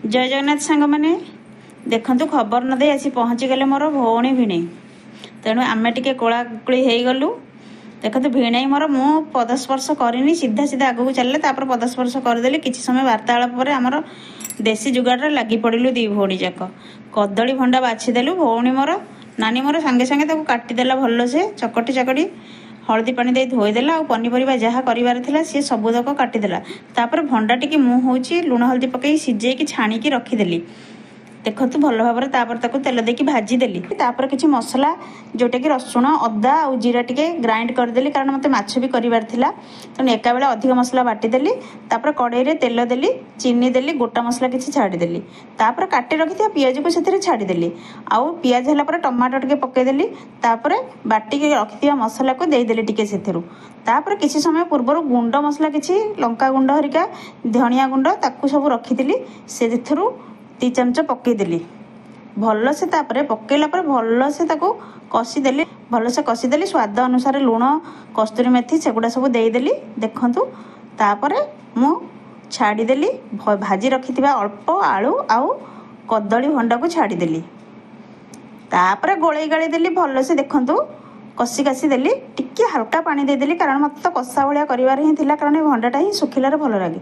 ଜୟ ଜଗନ୍ନାଥ ସାଙ୍ଗମାନେ। ଦେଖନ୍ତୁ, ଖବର ନ ଦେଇ ଆସି ପହଞ୍ଚିଗଲେ ମୋର ଭଉଣୀ ଭିଣେଇ। ତେଣୁ ଆମେ ଟିକେ କୋଳାକୋଳି ହେଇଗଲୁ। ଦେଖନ୍ତୁ, ଭିଣେଇ ମୋର, ମୁଁ ପଦସ୍ପର୍ଶ କରିନି, ସିଧା ସିଧା ଆଗକୁ ଚାଲିଲେ। ତାପରେ ପଦସ୍ପର୍ଶ କରିଦେଲି। କିଛି ସମୟ ବାର୍ତ୍ତାଳାପ ପରେ ଆମର ଦେଶୀ ଯୁଗାଡ଼ରେ ଲାଗି ପଡ଼ିଲୁ ଦୁଇ ଭଉଣୀ ଯାକ। କଦଳୀ ଭଣ୍ଡା ବାଛିଦେଲୁ। ଭଉଣୀ ମୋର, ନାନୀ ମୋର ସାଙ୍ଗେ ସାଙ୍ଗେ ତାକୁ କାଟିଦେଲା, ଭଲସେ ଚକଟି ଚକଟି ହଳଦୀ ପାଣି ଦେଇ ଧୋଇଦେଲା। ଆଉ ପନିପରିବା ଯାହା କରିବାର ଥିଲା, ସିଏ ସବୁତକ କାଟିଦେଲା। ତାପରେ ଭଣ୍ଡା ଟିକେ ମୁଁ ହେଉଛି ଲୁଣ ହଳଦୀ ପକାଇ ସିଝେଇକି ଛାଣିକି ରଖିଦେଲି। ଦେଖନ୍ତୁ ଭଲ ଭାବରେ। ତାପରେ ତାକୁ ତେଲ ଦେଇକି ଭାଜିଦେଲି। ତାପରେ କିଛି ମସଲା, ଯେଉଁଟାକି ରସୁଣ, ଅଦା ଆଉ ଜିରା ଟିକେ ଗ୍ରାଇଣ୍ଡ କରିଦେଲି, କାରଣ ମୋତେ ମାଛ ବି କରିବାର ଥିଲା। ତେଣୁ ଏକାବେଳେ ଅଧିକ ମସଲା ବାଟିଦେଲି। ତାପରେ କଡ଼େଇରେ ତେଲ ଦେଲି, ଚିନି ଦେଲି, ଗୋଟା ମସଲା କିଛି ଛାଡ଼ିଦେଲି। ତାପରେ କାଟି ରଖିଥିବା ପିଆଜକୁ ସେଥିରେ ଛାଡ଼ିଦେଲି। ଆଉ ପିଆଜ ହେଲା ପରେ ଟମାଟୋ ଟିକେ ପକାଇଦେଲି। ତାପରେ ବାଟିକି ରଖିଥିବା ମସଲାକୁ ଦେଇଦେଲି ଟିକେ ସେଥିରୁ। ତାପରେ କିଛି ସମୟ ପୂର୍ବରୁ ଗୁଣ୍ଡ ମସଲା କିଛି, ଲଙ୍କା ଗୁଣ୍ଡ ହରିକା, ଧନିଆ ଗୁଣ୍ଡ, ତାକୁ ସବୁ ରଖିଥିଲି, ସେଥିରୁ 2 ଚାମଚ ପକାଇଦେଲି ଭଲସେ। ତାପରେ ପକାଇଲା ପରେ ଭଲସେ ତାକୁ କଷିଦେଲି, ଭଲସେ କଷିଦେଲି। ସ୍ୱାଦ ଅନୁସାରେ ଲୁଣ, କସ୍ତୁରୀ ମେଥି, ସେଗୁଡ଼ା ସବୁ ଦେଇଦେଲି। ଦେଖନ୍ତୁ, ତାପରେ ମୁଁ ଛାଡ଼ିଦେଲି ଭାଜି ରଖିଥିବା ଅଳ୍ପ ଆଳୁ ଆଉ କଦଳୀ ଭଣ୍ଡାକୁ ଛାଡ଼ିଦେଲି। ତାପରେ ଗୋଳେଇ ଗାଳେଇ ଦେଲି ଭଲସେ। ଦେଖନ୍ତୁ, କଷି କାଷି ଦେଲି, ଟିକେ ହାଲକା ପାଣି ଦେଇଦେଲି, କାରଣ ମୋତେ ତ କଷା ଭଳିଆ କରିବାର ହିଁ ଥିଲା, କାରଣ ଏ ଭଣ୍ଡାଟା ହିଁ ଶୁଖିଲାରେ ଭଲ ଲାଗେ।